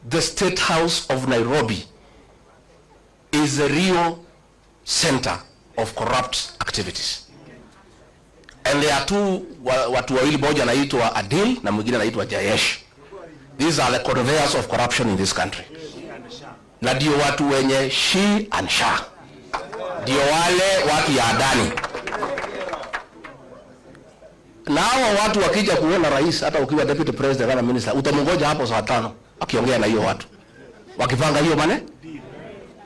The State House of Nairobi is the real center of corrupt activities. And there are two watu wawili, moja anaitwa Adil na mwingine anaitwa Jayesh. These are the conveyors of corruption in this country. Na ndio watu wenye she and sha, ndio wale watu ya Adani. Na hawa watu wakija kuona rais, hata ukiwa deputy president ama minister, utamngoja hapo saa 5 akiongea na hiyo watu wakipanga hiyo mane.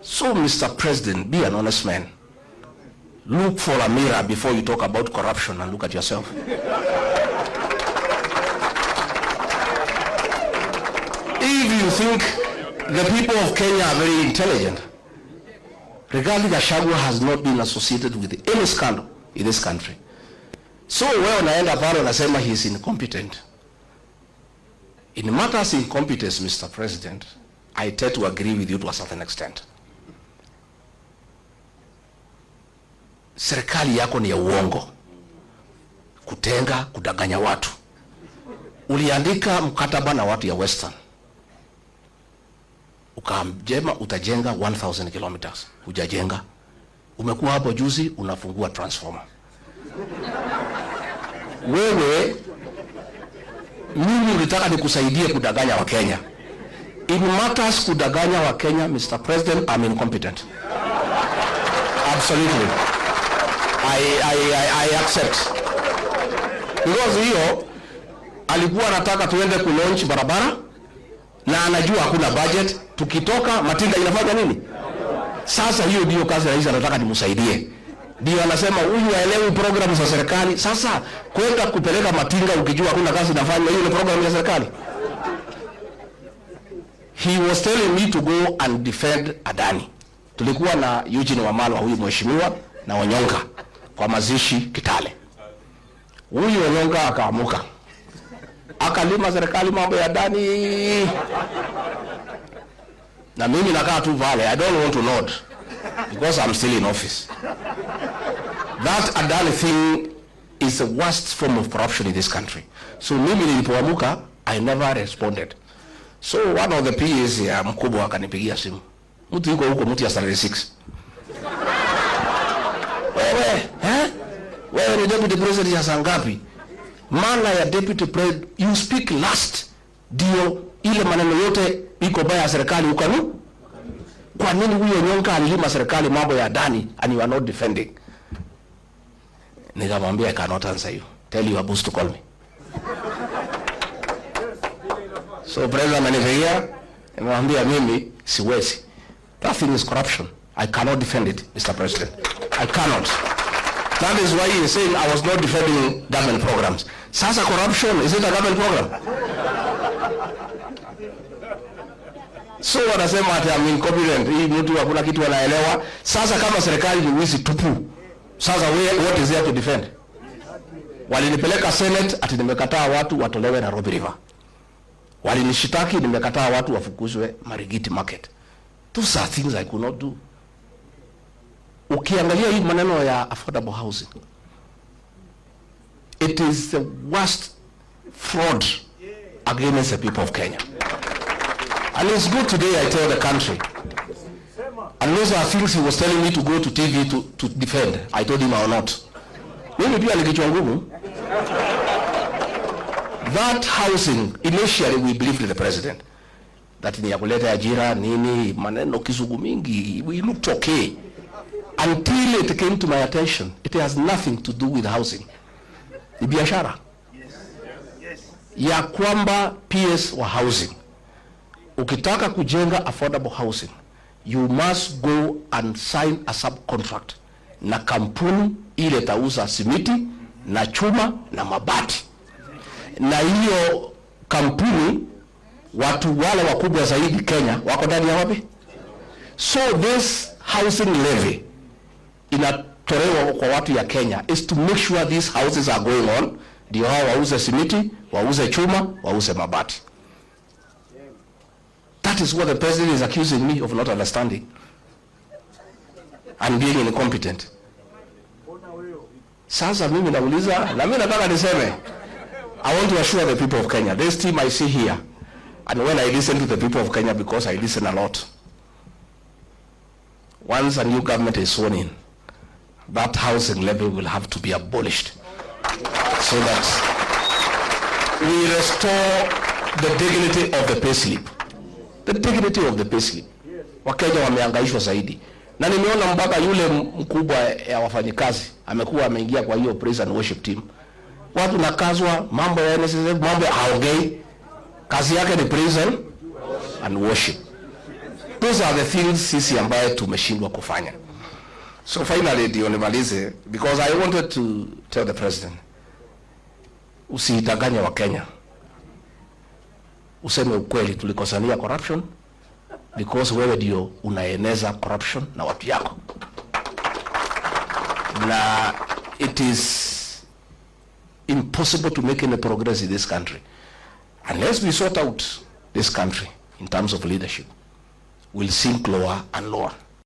So Mr. President, be an honest man. Look for a mirror before you talk about corruption and look at yourself. If you think the people of Kenya are very intelligent, Rigathi Gachagua has not been associated with any scandal in this country. So wewe unaenda pale unasema he is incompetent. In matters incompetence, Mr. President, I tend to agree with you to a certain extent. Serikali yako ni ya uongo, kutenga, kudanganya watu. Uliandika mkataba na watu ya Western, ukasema utajenga 1000 kilometers, hujajenga. Umekuwa hapo juzi unafungua transformer. Wewe, mimi ulitaka nikusaidie kudanganya Wakenya. In matters kudanganya Wakenya, Mr. President, I'm incompetent. Absolutely. I accept. Because hiyo alikuwa anataka tuende kulaunch barabara na anajua hakuna budget, tukitoka Matinga inafanya nini? Sasa hiyo ndio kazi rais anataka nimsaidie. Ndio anasema huyu haelewi programu za serikali. Sasa kwenda kupeleka Matinga ukijua hakuna kazi inafanywa, hiyo ni programu ya serikali. He was telling me to go and defend Adani. Tulikuwa na Eugene Wamalwa, huyu mheshimiwa, na Onyonka kwa mazishi Kitale. Huyu Onyonka akaamuka, akalima serikali mambo ya Adani. Na mimi nakaa tu pale, I don't want to nod because I'm still in office. That Adani thing is the worst form of corruption in this country. So mimi nilipoamuka, I never responded. So one of the PAs ya mkubwa akanipigia simu. Mtu yuko huko, mtu ya salary 6. Wewe, eh? Wewe ni deputy president ya saa ngapi? Maana ya deputy president, you speak last. Ndio ile maneno yote iko baya ya serikali ukanu? Kwa nini huyo Onyonka alilima serikali mambo ya Adani and you are not defending? Nikamwambia I cannot answer you. Tell your boss to call me. So president amenipigia, nimemwambia mimi siwezi. That thing is corruption. I cannot defend it, Mr. President. I cannot. That is why he is saying I was not defending government programs. Sasa corruption, is it a government program? So wanasema ati I'm incompetent. Hii mtu hakuna kitu anaelewa. Sasa kama serikali ni wizi tupu, sasa what is there to defend? Walinipeleka Senate ati nimekataa watu watolewe Nairobi River. Walinishitaki nimekataa watu wafukuzwe Marigiti Market. Those are things I could not do. Ukiangalia hii maneno ya affordable housing, it is the worst fraud against the people of Kenya. And it's good today I tell the country. And those are things he was telling me to go to TV to defend. I told him I will not. Mimi pia ni kichwa ngumu. That housing, initially we believed the president. That ni ya kuleta ajira, nini, maneno kizungu mingi. We looked okay. Until it came to my attention, it has nothing to do with housing. Ni biashara. Ya kwamba PS wa housing. Ukitaka kujenga affordable housing, you must go and sign a subcontract na kampuni ile itauza simiti na chuma na mabati. Na hiyo kampuni watu wale wakubwa zaidi Kenya wako ndani ya wapi? So this housing levy inatolewa kwa watu ya Kenya is to make sure these houses are going on, ndio hao wauze simiti, wauze chuma, wauze mabati. That is what the president is accusing me of not understanding and being incompetent. Sasa mimi nauliza, na mimi nataka niseme, I want to assure the people of Kenya, this team I see here, And when I listen to the people of Kenya, because I listen a lot, once a new government is sworn in, that housing levy will have to be abolished so that we restore the dignity of the payslip. The dignity of the payslip. Wakenya wamehangaishwa zaidi, na nimeona mpaka yule mkubwa ya wafanyikazi amekuwa ameingia kwa hiyo praise and worship team. Watu nakazwa mambo ya NSSF, mambo ya haongei, kazi yake ni praise and worship. Those are the things sisi ambaye tumeshindwa kufanya. So finally ndio nimalize, because I wanted to tell the president, usiidanganye Wakenya, useme ukweli, tulikosania corruption because wewe ndio unaeneza corruption na watu yako, na it is impossible to make any progress in this country unless we sort out this country in terms of leadership. We'll sink lower and lower.